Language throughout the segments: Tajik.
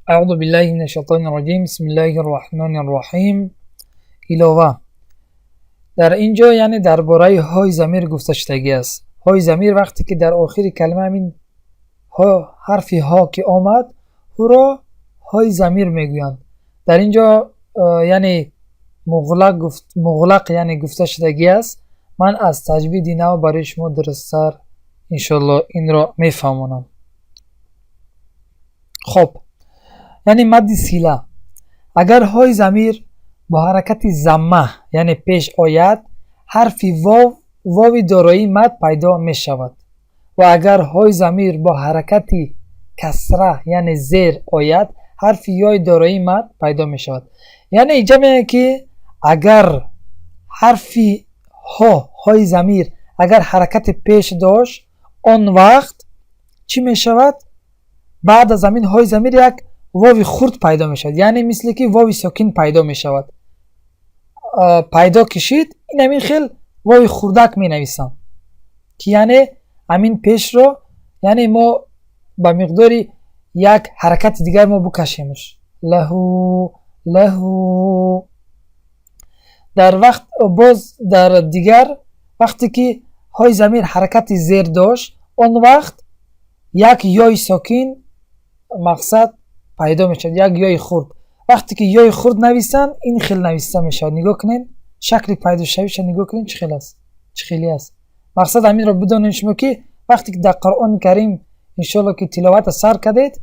Аъузу биллаҳи минаш шайтони раҷим. Бисмиллаҳир раҳмонир раҳим. Илова дар ин ҷо, яъне дар бораи ҳои замир гуфта шудагӣ аст. Ҳои замир вақте ки дар охири калима ҳамин ҳарфи ҳо ки омад, ӯро ҳои замир мегӯянд. Дар ин ҷо яъне муғлақ гуфт, муғлақ яъне гуфта шудагӣ аст. Ман аз таҷвиди нав барои шумо дурусттар иншоалло инро мефаҳмонам. Хоб, яъне мадди сила агар ҳои замир бо ҳаракати замма, яъне пеш ояд, ҳарфи вов, вови дороии мад пайдо мешавад ва агар ҳои замир бо ҳаракати касра, яъне зер ояд, ҳарфи ёи дороии мад пайдо мешавад. Яъне инҷа мегӯяд, ки агар ҳарфи ҳо, ҳои замир агар ҳаракати пеш дошт, он вақт чӣ мешавад? Баъд аз ҳамин ҳои замир як вови хурд пайдо мешавад, яъне мисле ки вови сокин пайдо мешавад. Пайдо кишид, ин ҳамин хел вови хурдак менависам, ки яъне ҳамин пешро, яъне мо ба миқдори як ҳаракати дигар мо букашемш. Лаҳу, лаҳу. Дар вақт боз дар дигар вақте ки ҳои замир ҳаракати зер дошт, он вақт як ёи сокин мақсад пайдо мешавад, як ёи хурд. Вақте ки ёи хурд нависанд, ин хел нависта мешавад. Нигоҳ кунед, шакли пайдошавиша нигоҳ кунед, чӣ хел аст, чӣ хеле аст. Мақсад ҳаминро бидонед шумо, ки вақте ки дар Қуръони Карим иншоалло ки тиловата сар кардед,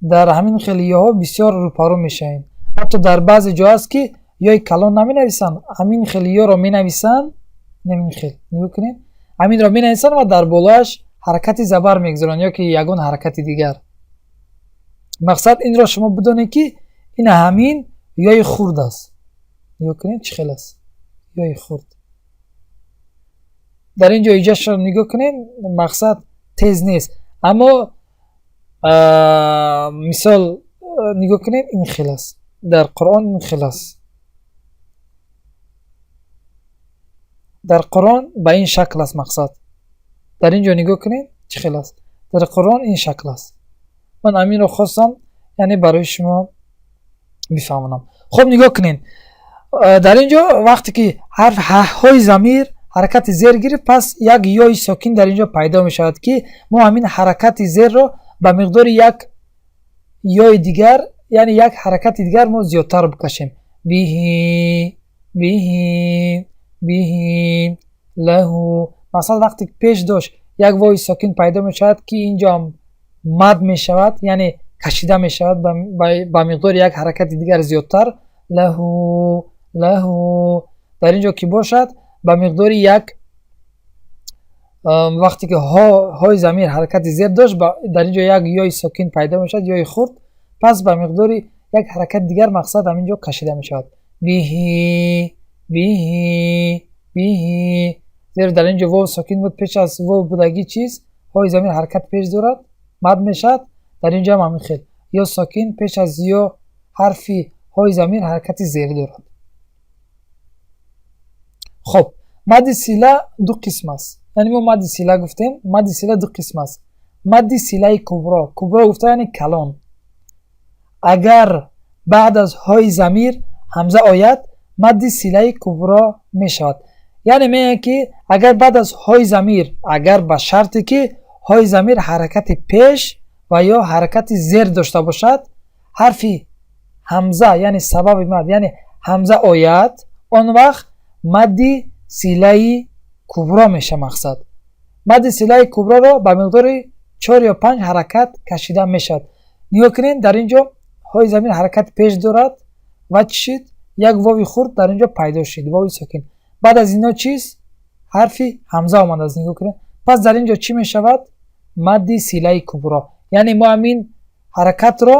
дар ҳамин хел ёҳо бисёр рӯпарӯ мешавед. Ҳатто дар баъзе ҷо аст, ки ёи калон наменависанд, ҳамин хел ёро менависанд. Ҳамин хел нигоҳ кунед, ҳаминро менависанд ва дар болояш ҳаракати забар мегузоранд ё ки ягон ҳаракати дигар. Мақсад инро шумо бидонед, ки ин ҳамин ёи хурд аст. Нигоҳ кунед, чӣ хел аст ёи хурд. Дар ин ҷо иҷашро нигоҳ кунед, мақсад тез нест, аммо мисол нигоҳ кунед, ин хел аст, дар Қуръон ин хел аст, дар Қуръон ба ин шакл аст. Мақсад дар ин ҷо нигоҳ кунед, чӣ хел аст, дар Қуръон ин шакл аст. Ман ҳаминро хостам, яъне барои шумо бифаҳмонам. Хуб, нигоҳ кунед, дар ин ҷо вақте ки ҳарф ҳои замир ҳаракати зер гирифт, пас як ёи сокин дар ин ҷо пайдо мешавад, ки мо ҳамин ҳаракати зерро ба миқдори як ёи дигар, яъне як ҳаракати дигар мо зиёдтар бикашем. Биҳи, биҳи, биҳи, лаҳу. Масалан, вақте ки пеш дошт, як вои сокин пайдо мешавад, ки ин ҷо ҳам мад мешавад, яъне кашида мешавад ба миқдори як ҳаракати дигар зиёдтар. Лаҳу, лаҳу. Дар ин ҷо ки бошад, ба миқдори як, вақте ки ҳои замир ҳаракати зер дошт, дар ин ҷо як ёи сокин пайдо мешавад, ёи хурд, пас ба миқдори як ҳаракати дигар мақсад ҳамин ҷо кашида мешавад. Биҳи, биҳи, биҳи. Зеро дар ин ҷо вов сокин буд, пеш аз вов будагӣ чиз ҳои замир ҳаракат пеш дорад, мад мешавад. Дар ин ҷо ҳам ҳамин хел ё сокин пеш аз ё ҳарфи ҳои замир ҳаракати зер дорад. Хоб, мадди сила ду қисм аст. Яъне мо мадди сила гуфтем, мадди сила ду қисм аст. Мадди силаи кубро, кубро гуфта яъне калон. Агар баъд аз ҳои замир ҳамза ояд, мадди силаи кубро мешавад. Яъне мегӯяд, ки агар баъд аз ҳои замир, агар ба шарте ки ҳои замир ҳаракати пеш ва ё ҳаракати зер дошта бошад, ҳарфи ҳамза, яъне сабаби мад, яъне ҳамза ояд, он вақт мадди силаи кубро меша. Мақсад мадди силаи куброро ба миқдори чор ё панҷ ҳаракат кашида мешавад. Нигоҳ кунед, дар ин ҷо ҳои замир ҳаракати пеш дорад ва чӣ шид? Як вови хурд дар ин ҷо пайдо шид, вови сокин. Баъд аз ино чиз ҳарфи ҳамза омадааст. Нигоҳ кунед, пас дар ин ҷо чӣ мешавад? Мадди силаи кубро. Яъне мо ҳамин ҳаракатро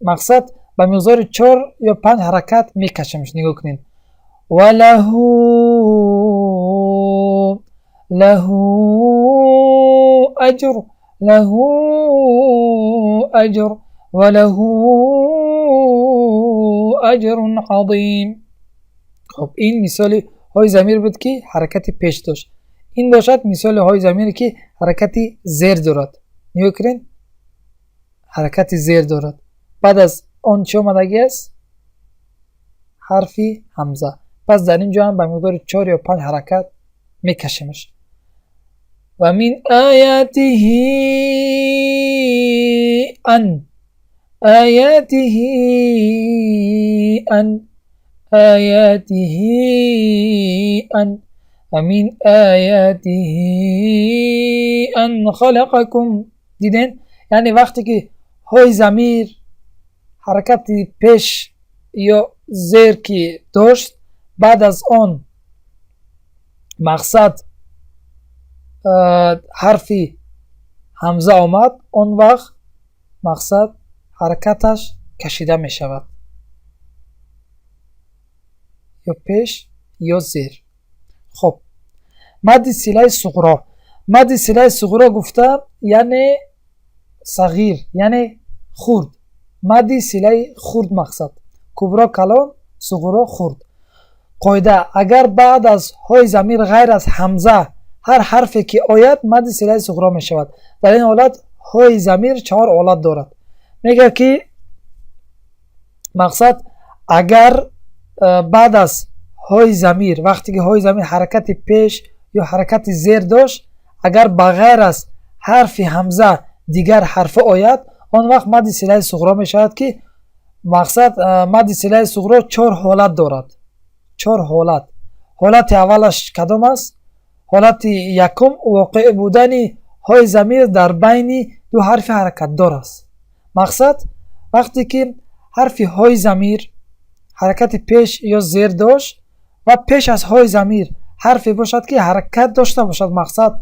мақсад ба миқдори чор ё панҷ ҳаракат мекашемш. Нигоҳ кунед: валаҳу, лаҳу аҷр, лаҳу аҷр, валаҳу аҷрун азим. Хоб, ин мисоли ҳои замир буд, ки ҳаракати пеш дошт. Ин бошад мисоли ҳои замире, ки ҳаракати зер дорад. Нигоҳ кунед, ҳаракати зер дорад. Баъд аз он чӣ омадагӣ аст? Ҳарфи ҳамза. Пас дар ин ҷо ҳам ба миқдори чор ё панҷ ҳаракат мекашемаш. Ва мин оятиҳи ан оятиҳи ан оятиҳи ан ва мин оятиҳи ан халақакум. Диден, яъне вақте ки ҳои замир ҳаракати пеш ё зер ки дошт, баъд аз он мақсад ҳарфи ҳамза омад, он вақт мақсад ҳаракаташ кашида мешавад, ё пеш, ё зер. Хоб, мадди силаи суғро. Мадди силаи суғро гуфта, яъне сағир, яъне хурд. Мадди силаи хурд, мақсад кубро калон, суғро хурд. Қоида: агар баъд аз ҳои замир ғайр аз ҳамза ҳар ҳарфе ки ояд, мадди силаи суғро мешавад. Дар ин ҳолат ҳои замир чаҳор ҳолат дорад. Мегӯяд ки мақсад агар баъд аз ҳои замир, вақте ки ҳои замир ҳаракати пеш ё ҳаракати зер дошт, агар ба ғайр аз ҳарфи ҳамза дигар ҳарфа ояд, он вақт мадди силаи суғро мешавад, ки мақсад мадди силаи суғро чор ҳолат дорад, чор ҳолат. Ҳолати аввалаш кадом аст? Ҳолати якум: воқеъ будани ҳои замир дар байни ду ҳарфи ҳаракатдор аст. Мақсад вақте ки ҳарфи ҳои замир ҳаракати пеш ё зер дошт ва пеш аз ҳои замир ҳарфе бошад, ки ҳаракат дошта бошад, мақсад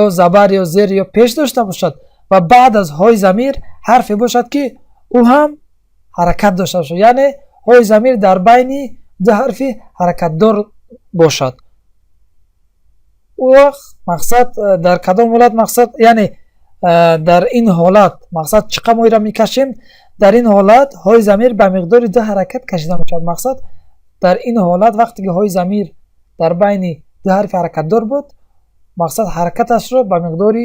ё забар, ё зер, ё пеш дошта бошад, ва баъд аз ҳои замир ҳарфе бошад, ки ӯ ҳам ҳаракат дошта бошад, яъне ҳои замир дар байни ду ҳарфи ҳаракатдор бошад. Ӯ вақт мақсад дар кадом ҳолат, мақсад яъне дар ин ҳолат мақсад чӣ қадр моира мекашем? Дар ин ҳолат ҳои замир ба миқдори ду ҳаракат кашида мешавад. Мақсад дар ин ҳолат вақте ки ҳои замир дар байни ду ҳарфи ҳаракатдор буд, мақсад ҳаракаташро ба миқдори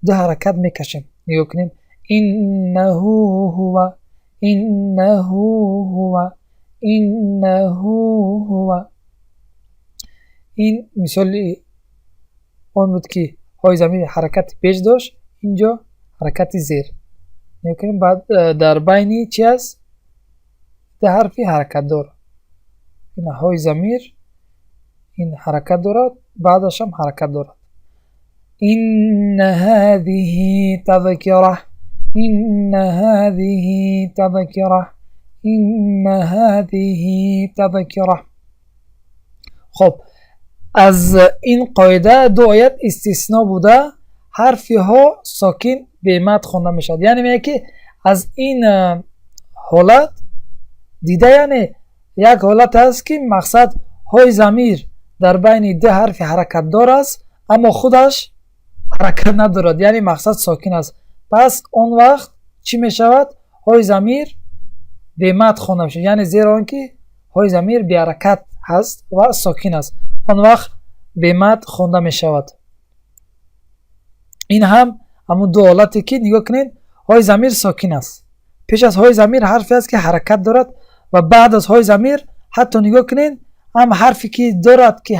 ду ҳаракат мекашем. Нигоҳ кунем: иннаҳу ҳува, иннаҳу ҳува, иннаҳу ҳува. Ин мисоли он буд, ки ҳои замир ҳаракати пеш дошт, инҷо ҳаракати зер. Нигоҳ кунем, баъд дар байни чи аст? Ду ҳарфи ҳаракатдор. Ин ҳои замир ин ҳаракат дорад, баъдашам ҳаракат дорад. Инна ҳазиҳи тазкира, инна ҳазиҳи тазкира, инна ҳазиҳи тазкира. Хоб, аз ин қоида ду оят истисно буда, ҳарфи ҳо сокин бемад хонда мешавад. Яъне мегӯяд, ки аз ин ҳолат дида, яъне як ҳолат аст, ки мақсад ҳои замир дар байни ду ҳарфи ҳаракатдор аст, аммо худаш ҳаракат надорад, яъне мақсад сокин аст. Пас он вақт чӣ мешавад? Ҳои замир бемад хонда мешавад, яъне зеро он ки ҳои замир беҳаракат ҳаст ва сокин аст, он вақт бемад хонда мешавад. Ин ҳам ҳамун ду ҳолате, ки нигоҳ кунед, ҳои замир сокин аст, пеш аз ҳои замир ҳарфе аст, ки ҳаракат дорад, ва баъд аз ҳои замир ҳатто нигоҳ кунед, ҳам ҳарфе ки дорад, ки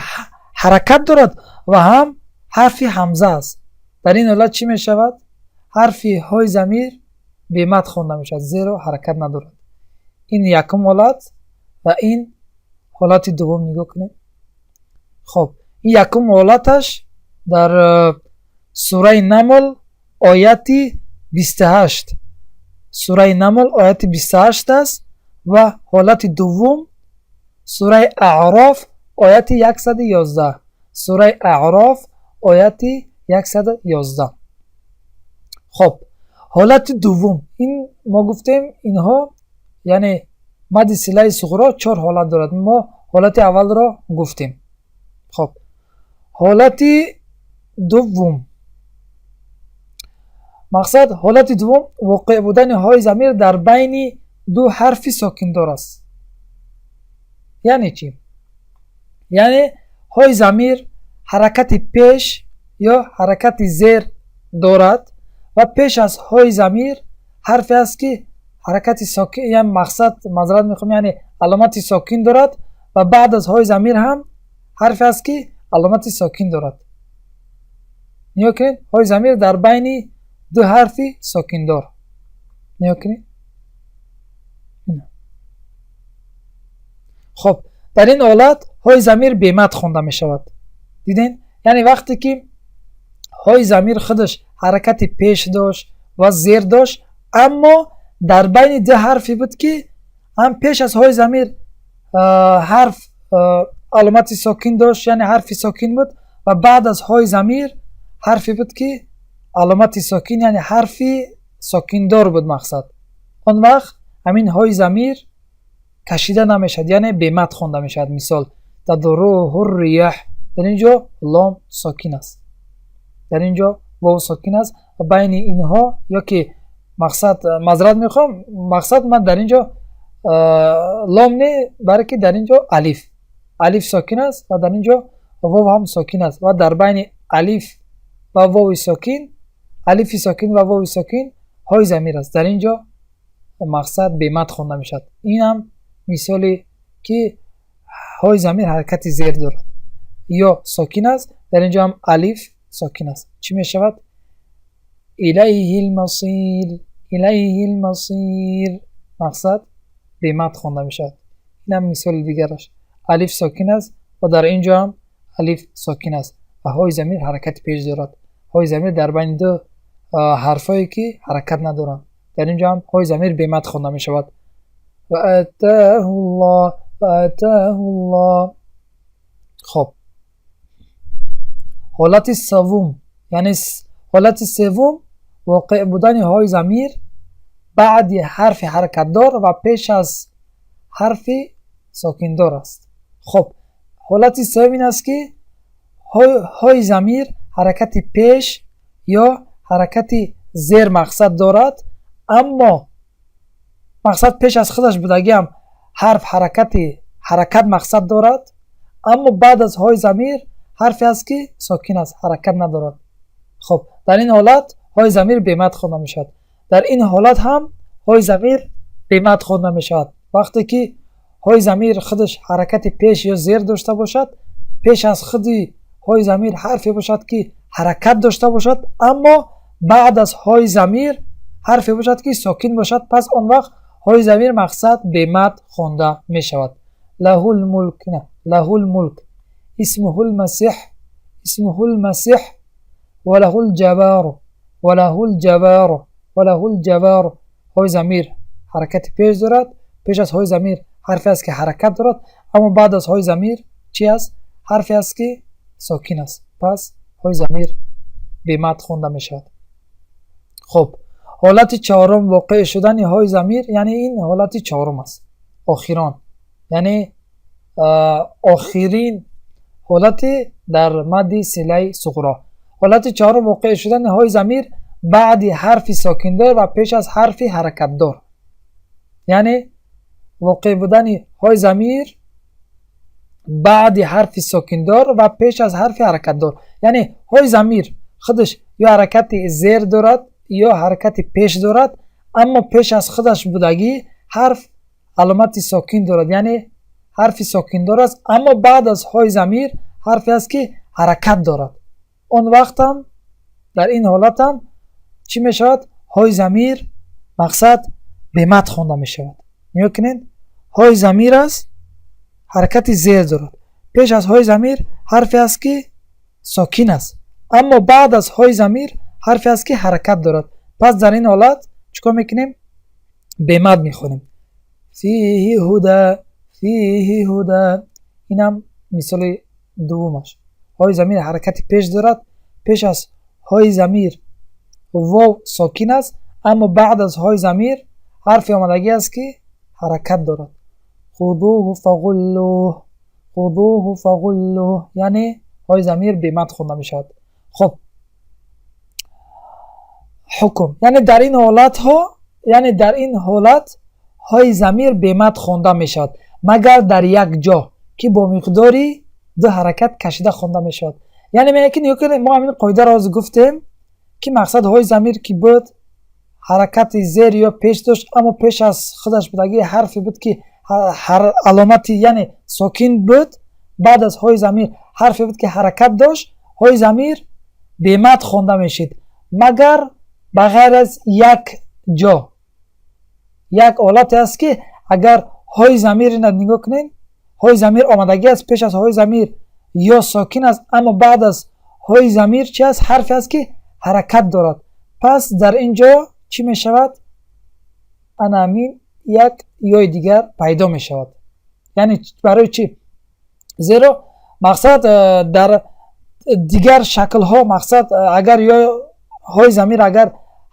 ҳаракат дорад, ва ҳам ҳарфи ҳамза аст. Дар ин ҳолат чӣ мешавад? Ҳарфи ҳои замир бемад хонда мешавад, зеро ҳаракат надорад. Ин якум ҳолат ва ин ҳолати дуввум. Нигоҳ кунед. Хоб, ин якум ҳолаташ дар сураи Намл, ояти 28, сураи Намл, ояти 28 аст, ва ҳолати дуввум сураи Аъроф, ояти 111, сураи Аъроф, ояти 111. Хоб, ҳолати дуввум ин мо гуфтем, инҳо яъне мадди силаи суғро чор ҳолат дорад. Мо ҳолати аввалро гуфтем. Хоб, ҳолати дуввум, мақсад ҳолати дуввум воқеъ будани ҳои замир дар байни ду ҳарфи сокиндор аст. Яъне чӣ? Яъне ҳои замир ҳаракати пеш ё ҳаракати зер дорад ва пеш аз ҳои замир ҳарфе аст, ки ҳаракати сокин, яъне мақсад, маъзарат мехоҳам, яъне аломати сокин дорад ва баъд аз ҳои замир ҳам ҳарфе аст, ки аломати сокин дорад. Нигоҳ кунед, ҳои замир дар байни ду ҳарфи сокиндор. Нигоҳ кунед. Хоб, дар ин ҳолат ҳои замир бемад хонда мешавад. Дидем, яъне вақте ки ҳои замир худаш ҳаракати пеш дошт ва зер дошт, аммо дар байни ду ҳарфе буд, ки ҳам пеш аз ҳои замир ҳарф аломати сокин дошт, яъне ҳарфи сокин буд, ва баъд аз ҳои замир ҳарфе буд, ки аломати сокин, яъне ҳарфи сокиндор буд. Мақсад, он вақт ҳамин ҳои замир кашида намешавад, яъне бемад хонда мешавад. Мисол: тадруҳу риёҳ. Дар ин ҷо лом сокин аст, дар ин ҷо вов сокин аст ва байни инҳо ё ки мақсад, маъзарат мехоҳам, мақсад, ман дар ин ҷо лом не, балки дар ин ҷо алиф, алиф сокин аст ва дар ин ҷо вов ҳам сокин аст ва дар байни алиф ва вови сокин, алифи сокин ва вови сокин ҳои замир аст. Дар ин ҷо мақсад бемад хонда мешавад. Инам мисоле, ки ҳои замир ҳаракати зер дорад ё сокин аст. Дар ин ҷо ҳам алиф сокин аст. Чӣ мешавад? Илайҳи лмасир, илайҳи лмасир. Мақсад, бемад хонда мешавад. Инам мисоли дигараш: алиф сокин аст ва дар ин ҷо ҳам алиф сокин аст ва ҳои замир ҳаракати пеш дорад. Ҳои замир дар байни ду ҳарфҳое, ки ҳаракат надоранд. Дар ин ҷо ҳам ҳои замир бемад хонда мешавад. Ваатааҳу ллоҳ, ваатааҳу ллоҳ. Хоб, ҳолати севум, яъне ҳолати севум воқеъ будани ҳои замир баъди ҳарфи ҳаракатдор ва пеш аз ҳарфи сокиндор аст. Хоб, ҳолати севум ин аст, ки ҳои замир ҳаракати пеш ё ҳаракати зер мақсад дорад, аммо мақсад, пеш аз худаш будагиам ҳарф ҳаракат мақсад дорад, аммо баъд аз ҳои замир ҳарфе аст, ки сокин аст, ҳаракат надорад. Хоб, дар ин ҳолат ҳои замир бемад хонда мешавад. Дар ин ҳолат ҳам ҳои замир бемад хонда мешавад. Вақте ки ҳои замир худаш ҳаракати пеш ё зер дошта бошад, пеш аз худи ҳои замир ҳарфе бошад, ки ҳаракат дошта бошад, аммо баъд аз ҳои замир ҳарфе бошад, ки сокин бошад, пас он вақт ҳои замир мақсад бемад хонда мешавад. Лаҳул мулк, лаҳул мулк, исмуҳул масиҳ, исмуҳул масиҳ, валаҳул ҷабару, валаҳул ҷабару, валаҳул ҷабару. Ҳои замир ҳаракати пеш дорад. Пеш аз ҳои замир ҳарфе аст, ки ҳаракат дорад, аммо баъд аз ҳои замир чӣ аст? Ҳарфе аст, ки сокин аст. Пас ҳои замир бемад хонда мешавад. Хуб, ҳолати чорум воқеъ шудани ҳои замир, яъне ин ҳолати чорум аст, охирон, яъне охирин ҳолати дар мадди силаи суғро. Ҳолати чорум воқеъ шудани ҳои замир баъди ҳарфи сокиндор ва пеш аз ҳарфи ҳаракатдор, яъне воқеъ будани ҳои замир баъди ҳарфи сокиндор ва пеш аз ҳарфи ҳаракатдор. Яъне ҳои замир худаш ё ҳаракати зер дорад, ё ҳаракати пеш дорад, аммо пеш аз худаш будагӣ ҳарф аломати сокин дорад, яъне ҳарфи сокиндор аст, аммо баъд аз ҳои замир ҳарфе аст, ки ҳаракат дорад. Он вақтам, дар ин ҳолатам чӣ мешавад? Ҳои замир мақсад бемад хонда мешавад. Нигоҳ кунед, ҳои замир аст, ҳаракати зер дорад. Пеш аз ҳои замир ҳарфе аст, ки сокин аст, аммо баъд аз ҳои замир ҳарфе аст, ки ҳаракат дорад. Пас дар ин ҳолат чӣ кор мекунем? Бемад мехонем. Фиҳи ҳуда, фиҳи ҳуда. Инам мисоли дуввумаш: ҳои замир ҳаракати пеш дорад, пеш аз ҳои замир вов сокин аст, аммо баъд аз ҳои замир ҳарфе омадагӣ аст, ки ҳаракат дорад. Хузуҳу фағуллуҳ, хузуҳу фағуллуҳ. Яъне ҳои замир бемад хонда мешавад. Хуб, ҳукм, яъне дар ин ҳолатҳо, яъне дар ин ҳолат ҳои замир бемад хонда мешавад, магар дар як ҷо, ки бо миқдори ду ҳаракат кашида хонда мешавад. Яъне меяд, ки нигоҳ кунед, мо ҳамин қоидаро ҳозир гуфтем, ки мақсад ҳои замир ки буд ҳаракати зер ё пеш дошт, аммо пеш аз худаш будагӣ ҳарфе буд, ки аломати, яъне сокин буд, баъд аз ҳои замир ҳарфе буд, ки ҳаракат дошт, ҳои замир бемад хонда мешид, магар ба ғайр аз як ҷо, як ҳолате аст, ки агар ҳои замир, ина нигоҳ кунед, ҳои замир омадагӣ аст, пеш аз ҳои замир ё сокин аст, аммо баъд аз ҳои замир чи аст? Ҳарфе аст, ки ҳаракат дорад. Пас дар ин ҷо чӣ мешавад? Ана ҳамин як ёи дигар пайдо мешавад. Яъне барои чӣ? Зеро мақсад дар дигар шаклҳо, мақсад, агар ё ҳои замир агар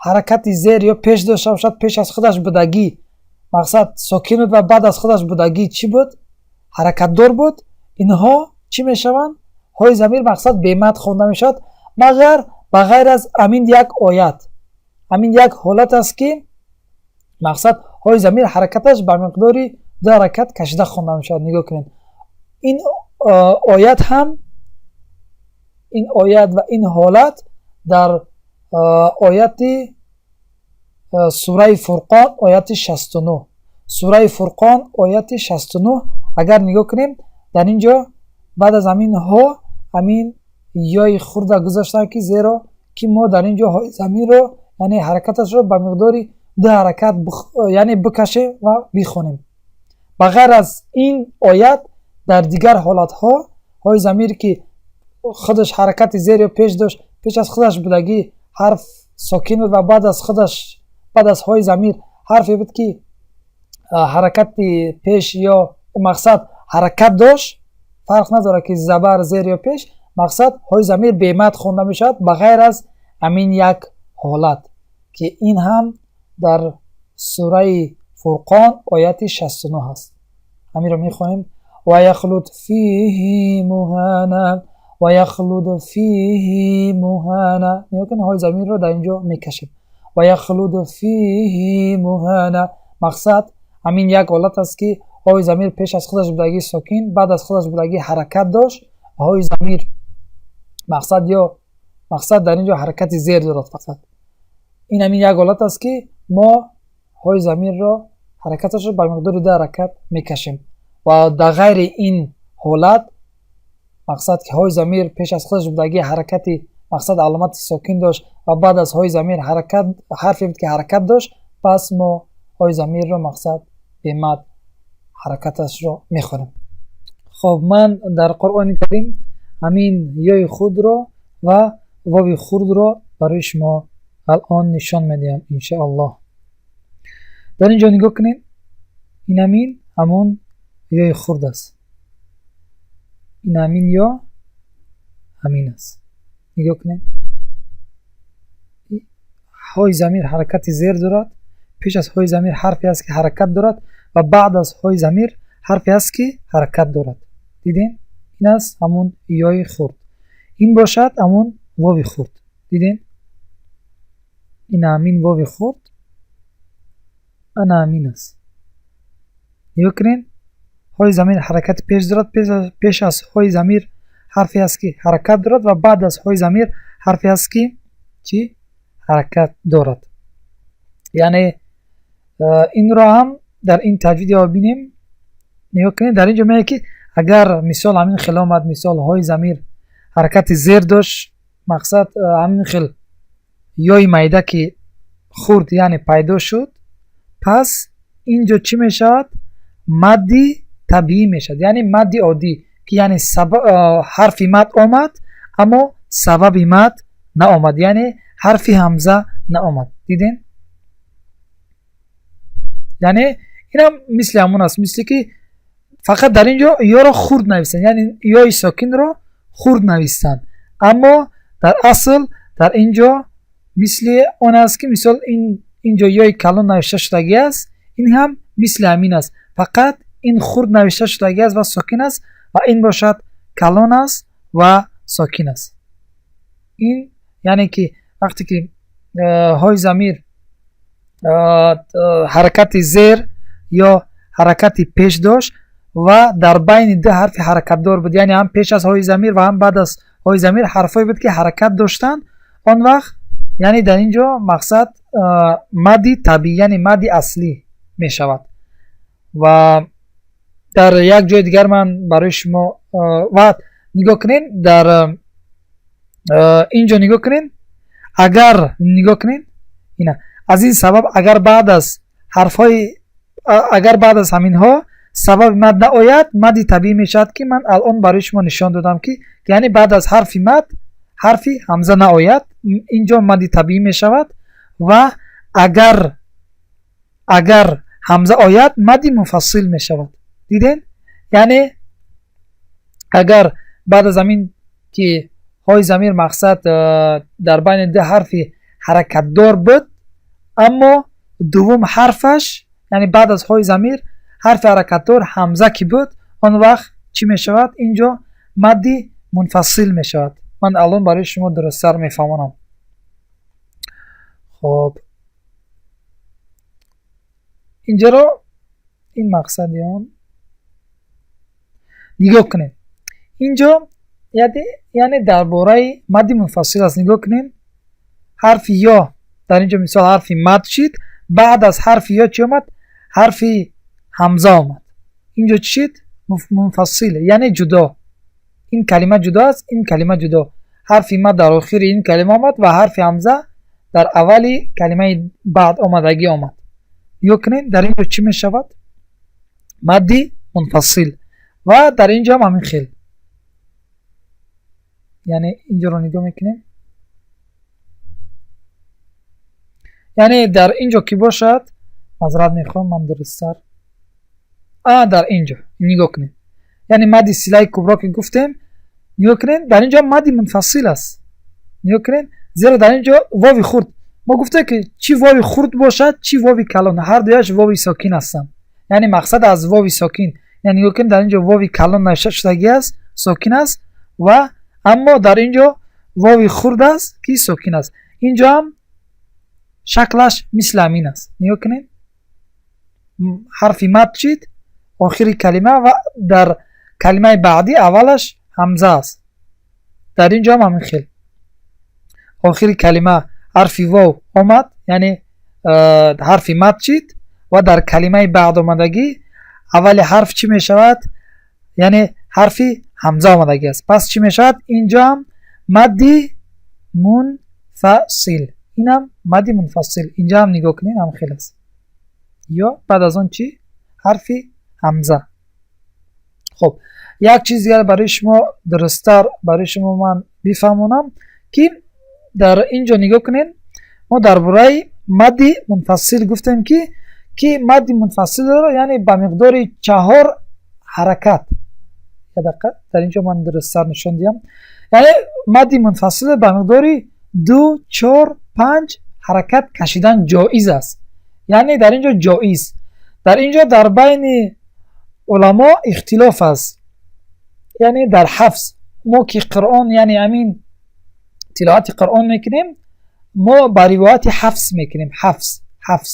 ҳаракати зер ё пеш дошта бошад, пеш аз худаш будагӣ мақсад сокин буд ва баъд аз худаш будагӣ чӣ буд? Ҳаракатдор буд. Инҳо чӣ мешаванд? Ҳои замир мақсад бемад хонда мешавад, магар ба ғайр аз ҳамин як оят, ҳамин як ҳолат аст, ки мақсад ҳои замир ҳаракаташ ба миқдори ду ҳаракат кашида хонда мешавад. Нигоҳ кунед, ин оят ҳам, ин оят ва ин ҳолат дар ояти сураи Фурқон, ояти 69, сураи Фурқон, ояти 69. Агар нигоҳ кунем, дар ин ҷо баъд аз ҳамин ҳо ҳамин ёи хурда гузоштанд, ки зеро ки мо дар ин ҷо ҳои замирро, яъне ҳаракаташро ба миқдори ду ҳаракат, яъне бикашем ва бихонем. Ба ғайр аз ин оят, дар дигар ҳолатҳо ҳои замир, ки худаш ҳаракати зер ё пеш дошт, пеш аз худаш будагӣ ҳарф сокин буд ва баъд аз худаш, баъд аз ҳои замир ҳарфе буд, ки ҳаракати пеш ё мақсад ҳаракат дошт, фарқ надорад, ки забар, зер ё пеш, мақсад ҳои замир бемад хонда мешавад, ба ғайр аз ҳамин як ҳолат, ки ин ҳам дар сураи Фурқон, ояти 69 аст. Ҳаминро мехонем: ويخلد فيه مهانا، ويخلد فيه مهانا. Нигоҳ кунед, ҳои замирро дар ин ҷо мекашем. ويخلد فيه مهانا. Мақсад ҳамин як ҳолат аст, ки ҳои замир пеш аз худаш будагӣ сокин, баъд аз худаш будагӣ ҳаракат дошт. Ҳои замир мақсад ё мақсад дар ин ҷо ҳаракати зер дорад. Фақат ин ҳамин як ҳолат аст, ки мо ҳои замирро ҳаракаташро ба миқдори ду ҳаракат мекашем ва дар ғайри ин ҳолат, мақсад, ки ҳои замир пеш аз худаш будагӣ ҳаракати мақсад аломати сокин дошт ва баъд аз ҳои замир ҳаракат ҳарфе буд, ки ҳаракат дошт, пас мо ҳои замирро мақсад бемад ҳаракаташро мехонем. Хоб, ман дар Қуръони Карим ҳамин ёи худро ва вови хурдро барои шумо алон нишон медиҳам, иншоаллоҳ. Дар ин ҷо нигоҳ кунед, ин ҳамин ҳамон ёи хурд аст, ин ҳамин ё ҳамин аст. Нигоҳ кунед, ҳои замир ҳаракати зер дорад, пеш аз ҳои замир ҳарфе аст, ки ҳаракат дорад, ва баъд аз ҳои замир ҳарфе аст, ки ҳаракат дорад. Дидем, ин аст ҳамон ёи хурд, ин бошад ҳамон вови хурд. Дидем, ин ҳамин вови хурд ана ҳамин аст. Нигоҳ кунед, ҳои замир ҳаракати пеш дорад, пеш аз ҳои замир ҳарфе аст, ки ҳаракат дорад, ва баъд аз ҳои замир ҳарфе аст, ки чӣ ҳаракат дорад. Яъне инро ҳам дар ин таҷвид ё бинем. Нигоҳ кунед, дар ин ҷо меяд, ки агар мисол ҳамин хел омад, мисол ҳои замир ҳаракати зер дошт, мақсад ҳамин хел ёи майда, ки хурд, яъне пайдо шуд, пас ин ҷо чӣ мешавад? Мадди табиӣ мешавад, яъне мадди оддӣ, ки яъне ҳарфи мад омад, аммо сабаби мад наомад, яъне ҳарфи ҳамза наомад. Дидем, яъне инам мисли ҳамон аст, мисли ки фақат дар ин ҷо ёро хурд нависанд, яъне ёи сокинро хурд нависанд, аммо дар асл дар ин ҷо мисли он аст, ки мисол ин ҷо ёи калон навишта шудагӣ аст, ин ҳам мисли ҳамин аст, фақат ин хурд навишта шудагӣ аст ва сокин аст ва ин бошад калон аст ва сокин аст. Ин яъне ки вақте ки ҳои замир ҳаракати зер ё ҳаракати пеш дошт ва дар байни ду ҳарфи ҳаракатдор буд, яъне ҳам пеш аз ҳои замир ва ҳам баъд аз ҳои замир ҳарфҳое буд, ки ҳаракат доштанд, он вақт яъне дар ин ҷо мақсад Мадди табиӣ, яъне мадди аслӣ мешавад. Ва дар як ҷои дигар ман барои шумо ва нигоҳ кунед, дар инҷо нигоҳ кунед, агар нигоҳ кунед, ина аз ин сабаб агар баъд аз ҳарфҳои, агар баъд аз ҳаминҳо сабаби мад наояд, мадди табиӣ мешавад, ки ман алон барои шумо нишон додам, ки яъне баъд аз ҳарфи мад ҳарфи ҳамза наояд, инҷо мадди табиӣ мешавад. Ва агар ҳамза ояд, мадди мунфасил мешавад. Диден? Яъне агар баъд аз ҳамин ки ҳои замир, мақсад, дар байни ду ҳарфи ҳаракатдор буд, аммо дуввум ҳарфаш, яъне баъд аз ҳои замир ҳарфи ҳаракатдор ҳамза ки буд, он вақт чӣ мешавад? Инҷо мадди мунфасил мешавад. Ман алон барои шумо дурусттар мефаҳмонам. Хоб, инҷаро ин мақсади он нигоҳ кунед. Инҷо яъне дар бораи мадди мунфасил аст. Нигоҳ кунед, ҳарфи ё дар инҷо мисол ҳарфи мад шид. Баъд аз ҳарфи ё чӣ омад? Ҳарфи ҳамза омад. Инҷо чӣ шид? Мунфасил, яъне ҷудо. Ин калима ҷудо аст, ин калима ҷудо. Ҳарфи мад дар охири ин калима омад ва ҳарфи ҳамза дар аввали калимаи баъд омадагӣ омад. Нигоҳ кунед, дар инҷо чӣ мешавад? Мадди мунфасил. Ва дар инҷо ҳам ҳамин хел, яъне инҷоро нигоҳ мекунем, яъне дар инҷо ки бошад, маъзарат мехоҳам, ман дурусттар дар инҷо нигоҳ кунед, яъне мадди силаи кубро ки гуфтем, нигоҳ кунед, дар инҷо мадди мунфасил аст. Нигоҳ кунед, зеро дар инҷо вови хурд, мо гуфтем, ки чӣ вови хурд бошад, чӣ вови калон, ҳар дуяш вови сокин ҳастанд. Яъне мақсад аз вови сокин, яъне нигоҳ кунед, дар инҷо вови калон навишта шудагӣ аст, сокин аст, ва аммо дар инҷо вови хурд аст, ки сокин аст. Инҷо ҳам шаклаш мисли ҳамин аст. Нигоҳ кунед, ҳарфи мад шид охири калима ва дар калимаи баъдӣ аввалаш ҳамза аст. Дар инҷо ҳам ҳамин хел охири калима ҳарфи вов омад, яъне ҳарфи мад шид, ва дар калимаи баъд омадагӣ аввали ҳарф чӣ мешавад? Яъне ҳарфи ҳамза омадагӣ аст. Пас чӣ мешавад? Инҷо ҳам мадди мунфасил, инам мадди мунфасил. Инҷо ҳам нигоҳ кунед, ҳам хел аст. Ё баъд аз он чӣ? Ҳарфи ҳамза. Хоб, як чиз дигар барои шумо дурусттар барои шумо ман бифаҳмонам, ки дар инҷо нигоҳ кунед, мо дар бораи мадди мунфасил гуфтем, ки мадди мунфасилро яъне ба миқдори чаҳор ҳаракат, як дақиқа, дар инҷо ман дурусттар нишон диҳам, яъне мадди мунфасилро ба миқдори 2, 4, 5 ҳаракат кашидан ҷоиз аст. Яъне дар инҷо ҷоиз, дар инҷо дар байни уламо ихтилоф аст, яъне дар ҳафз мо ки қуръон, яъне ҳамин тиловати қуръон мекунем, мо ба ривояти ҳафз мекунем. Ҳафз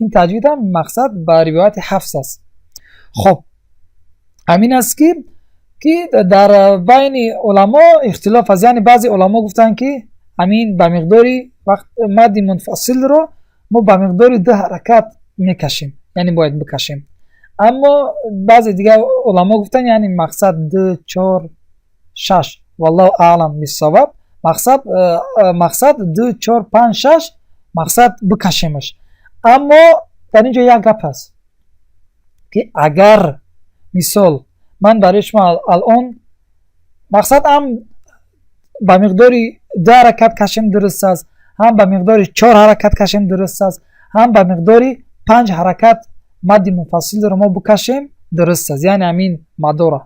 ин таҷвидам мақсад ба ривояти ҳафз аст. Хоб, ҳамин аст, ки дар байни уламо ихтилоф аст. Яъне баъзе уламо гуфтанд, ки ҳамин ба миқдори вақт мадди мунфасилро мо ба миқдори ду ҳаракат мекашем, яъне бояд бикашем. Аммо баъзе дигар уламо гуфтанд, яъне мақсад 2, 4, 6, валлоҳу аълам биссавоб. Мақсад 2, 4, 5, 6 мақсад бикашемаш. Аммо дар инҷо як гап аст, ки агар мисол ман барои шумо алон мақсад ҳам ба миқдори ду ҳаракат кашем дуруст аст, ҳам ба миқдори чор ҳаракат кашем дуруст аст, ҳам ба миқдори панҷ ҳаракат мадди мунфасилро мо бикашем дуруст аст, яъне ҳамин мадора.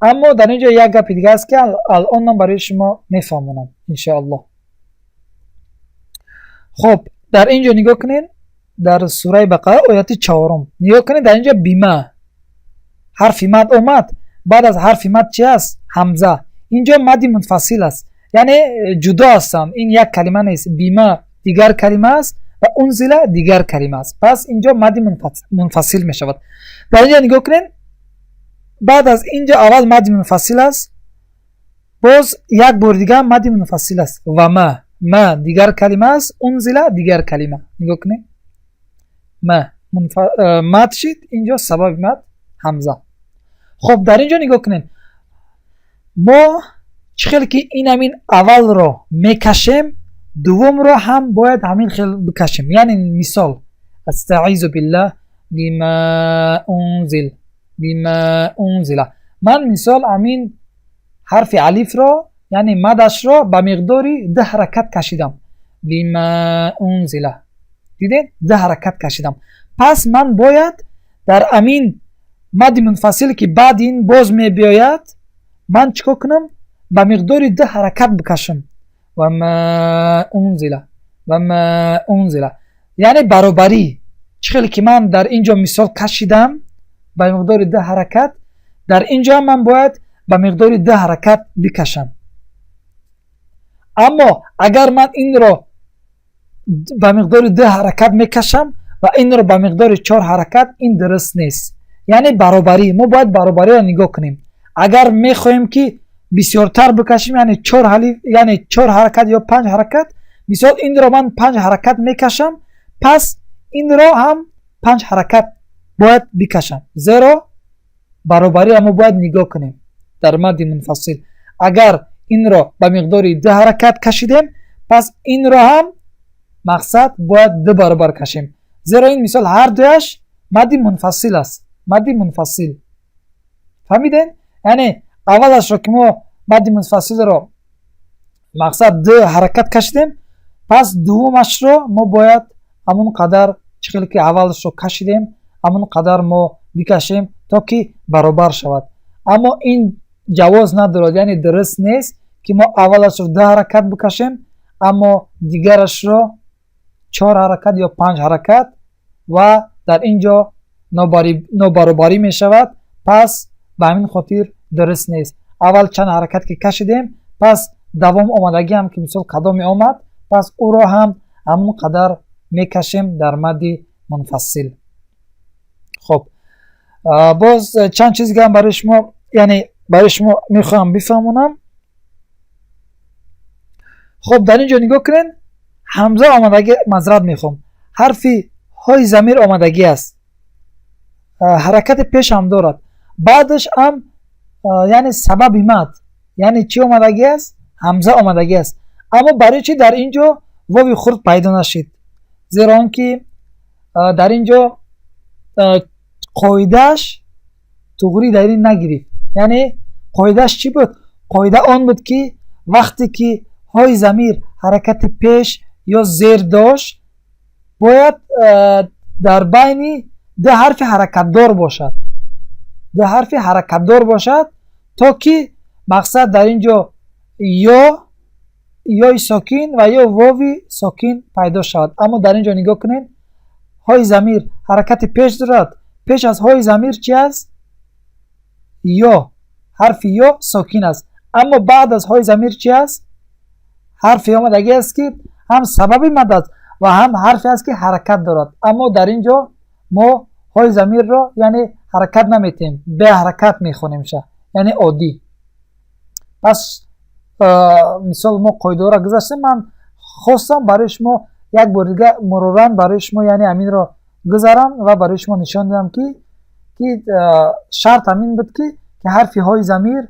Аммо дар инҷо як гапи дига аст, ки алон ман барои шумо мефаҳмонам, иншоаллоҳ. Хоб, дар инҷо нигоҳ кунед, дар сураи Бақара ояти чорум нигоҳ кунед. Дар инҷо бима ҳарфи мад омад. Баъд аз ҳарфи мад чи аст? Ҳамза. Инҷо мадди мунфасил аст, яъне ҷудо ҳастанд, ин як калима нест. Бима дигар калима аст ва унзила дигар калима аст. Пас инҷо мадди мунфасил мешавад. Дар инҷо нигоҳ кунед, баъд аз инҷо аввал мадди мунфасил аст, боз як бори дигар мадди мунфасил аст. Ва ма Ма дигар калима аст, унзила дигар калима. Нигоҳ кунед, ма мад шид, инҷо сабаби мад ҳамза. Хоб, дар инҷо нигоҳ кунед, мо чӣ хел ки ин ҳамин аввалро мекашем, дуввумро ҳам бояд ҳамин хел бикашем. Яъне мисол: астаизу биллаҳ, бима унзил, бима унзила. Ман мисол ҳамин ҳарфи алифро, яъне мадашро ба миқдори ду ҳаракат кашидам. Бима унзила, дидед, ду ҳаракат кашидам. Пас ман бояд дар амин мадди мунфасил, ки баъди ин боз мебиёяд, ман чӣ кор кунам? Ба миқдори ду ҳаракат бикашам. Вама унзила, вама унзила, яъне баробарӣ. Чӣ хеле ки ман дар ин ҷо мисол кашидам ба миқдори ду ҳаракат, дар ин ҷо ман бояд ба миқдори ду ҳаракат бикашам. Аммо агар ман инро ба миқдори ду ҳаракат мекашам ва инро ба миқдори чор ҳаракат, ин дуруст нест. Яъне баробарӣ, мо бояд баробариро нигоҳ кунем. Агар мехоҳем, ки бисёртар бикашем, яъне чор, яъне чор ҳаракат ё панҷ ҳаракат, мисол инро ман панҷ ҳаракат мекашам, пас инро ҳам панҷ ҳаракат бояд бикашам, зеро баробариро мо бояд нигоҳ кунем дар мадди мунфасил. Агар инро ба миқдори ду ҳаракат кашидем, пас инро ҳам мақсад бояд ду баробар кашем, зеро ин мисол ҳар дуяш мадди мунфасил аст. Мадди мунфасил, фаҳмидем? Яъне аввалашро ки мо мадди мунфасилро мақсад ду ҳаракат кашидем, пас дуввумашро мо бояд ҳамон қадар, чӣ хеле ки аввалашро кашидем, ҳамон қадар мо бикашем, то ки баробар шавад. Аммо ин ҷавоз надорад, яъне дуруст нест, ки мо аввалашро ду ҳаракат бикашем, аммо дигарашро чор ҳаракат ё панҷ ҳаракат, ва дар ин ҷо нобаробарӣ мешавад. Пас ба ҳамин хотир дуруст нест. Аввал чанд ҳаракат ки кашидем, пас давом омадагиам ки мисол кадоме омад, пас ӯро ҳам ҳамон қадар мекашем дар мадди мунфасил. Хоб, боз чанд чиз дигарам барои шумо, яъне барои шумо мехоҳам бифаҳмонам. Хоб, дар ин ҷо нигоҳ кунед, ҳамза омадагӣ, маъзарат мехоҳам, ҳарфи ҳои замир омадагӣ аст, ҳаракати пеш ҳам дорад, баъдаш ҳам, яъне сабаби мад, яъне чӣ омадагӣ аст? Ҳамза омадагӣ аст. Аммо барои чӣ дар ин ҷо вови хурд пайдо нашид? Зеро он ки дар ин ҷо қоидааш туғрӣ дар ин нагирифт. Яъне қоидааш чӣ буд? Қоида он буд, ки вақте ки ҳои замир ҳаракати пеш ё зер дошт, бояд дар байни ду ҳарфи ҳаракатдор бошад, ду ҳарфи ҳаракатдор бошад, то ки мақсад дар ин ҷо ё ёи сокин ва ё вови сокин пайдо шавад. Аммо дар ин ҷо нигоҳ кунед, ҳои замир ҳаракати пеш дорад, пеш аз ҳои замир чи аст? Ё, ҳарфи ё сокин аст. Аммо баъд аз ҳои замир чи аст? Ҳарфе омадагӣ аст, ки ҳам сабаби мад аст ва ҳам ҳарфе аст, ки ҳаракат дорад. Аммо дар ин ҷо мо ҳои замирро, яъне ҳаракат наметиҳем, беҳаракат мехонемша, яъне оддӣ. Пас мисол мо қоидаҳоро гузаштем. Ман хостам барои шумо як бор дига муруран барои шумо, яъне ҳаминро гузарам ва барои шумо нишон диҳам, ки шарт ҳамин буд, ки ҳарфи ҳои замир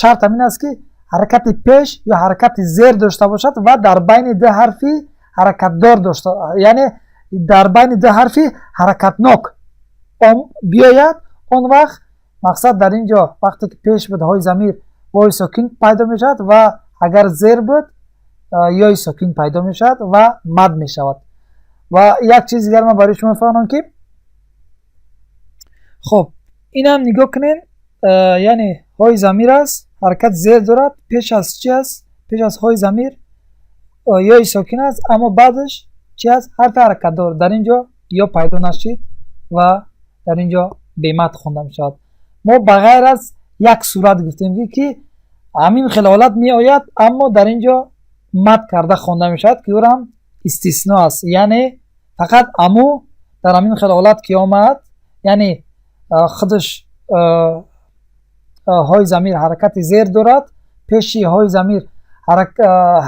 шарт ҳамин аст, ки ҳаракати пеш ё ҳаракати зер дошта бошад ва дар байни ду ҳарфи ҳаракатдор дошта, яъне дар байни ду ҳарфи ҳаракатнок биёяд. Он вақт мақсад дар ин ҷо вақте ки пеш буд ҳои замир, вои сокин пайдо мешавад ва агар зер буд, ёи сокин пайдо мешавад ва мад мешавад. Ва як чиз дигар ман барои шумо фаҳмонам, ки хоб, инам нигоҳ кунед, яъне ҳои замир аст, ҳаракат зер дорад, пеш аз чи аст? Пеш аз ҳои замир ёи сокин аст, аммо баъдаш чи аст? Ҳарфи ҳаракатдор. Дар ин ҷо ё пайдо нашид ва дар ин ҷо бемад хонда мешавад. Мо ба ғайр аз як сурат гуфтем, ки ҳамин хел ҳолат меояд, аммо дар ин ҷо мад карда хонда мешавад, ки ӯрам истисно аст. Яъне фақат аму дар ҳамин хел ҳолат ки омад, яъне худаш ҳои замир ҳаракати зер дорад, пеши ҳои замир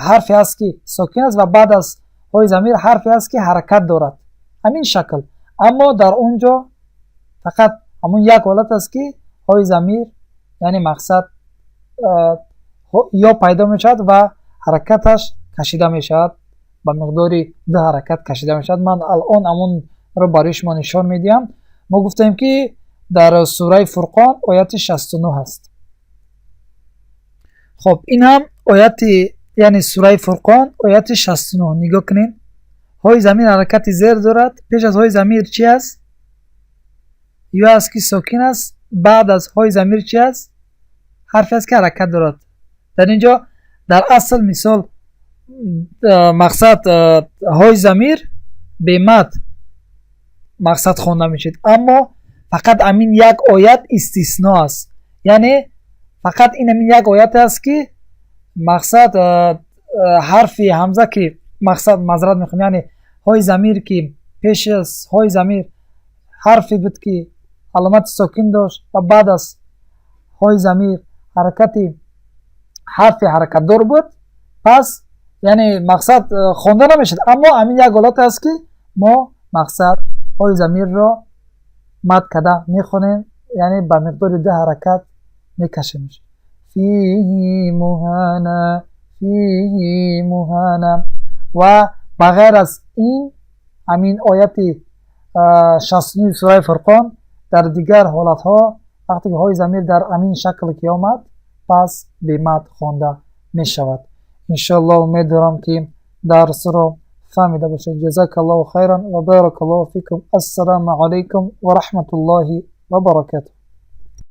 ҳарфе ҳаст, ки сокин аст, ва баъд аз ҳои замир ҳарфе ҳаст, ки ҳаракат дорад, ҳамин шакл. Аммо дар он ҷо фақат ҳамун як ҳолат аст, ки ҳои замир, яъне мақсад, ё пайдо мешавад ва ҳаракаташ кашида мешавад, ба миқдори ду ҳаракат кашида мешавад. Ман алон ҳамонро барои шумо нишон медиҳам. Мо гуфтем, ки дар сураи Фурқон ояти 69 ҳаст. Хоб, ин ҳам ояти, яъне сураи Фурқон, ояти 69. Нигоҳ кунед, ҳои замир ҳаракати зер дорад. Пеш аз ҳои замир чи аст? Ё аст, ки сокин аст. Баъд аз ҳои замир чи аст? Ҳарфе аст, ки ҳаракат дорад. Дар ин ҷо дар асл, мисол, мақсад, ҳои замир бемад, мақсад, хонда мешавад, аммо фақат ҳамин як оят истисно аст, яъне фақат ин ҳамин як оят аст, ки мақсад, ҳарфи ҳамза, ки мақсад, маъзарат мехоҳам, яъне ҳои замир, ки пеш аз ҳои замир ҳарфе буд, ки аломати сокин дошт, ва баъд аз ҳои замир ҳаракати ҳарфи ҳаракатдор буд, пас, яъне мақсад, хонда намешавад. Аммо ҳамин як ҳолат аст, ки мо, мақсад, ҳои замирро мад карда мехонем, яъне ба миқдори ду ҳаракат мекашемш: فيه مهانا، فيه مهانا. Ва ба ғайр аз ин, ҳамин ояти 69 сураи Фурқон, дар дигар ҳолатҳо, вақте ки ҳои замир дар ҳамин шакл ки омад, пас бемад хонда мешавад. Иншоаллоҳ, умед дорам, ки дарсро фаҳмида бошед. جزاك الله خيرا وبارك الله فيكم. السلام عليكم ورحمة الله وبركاته.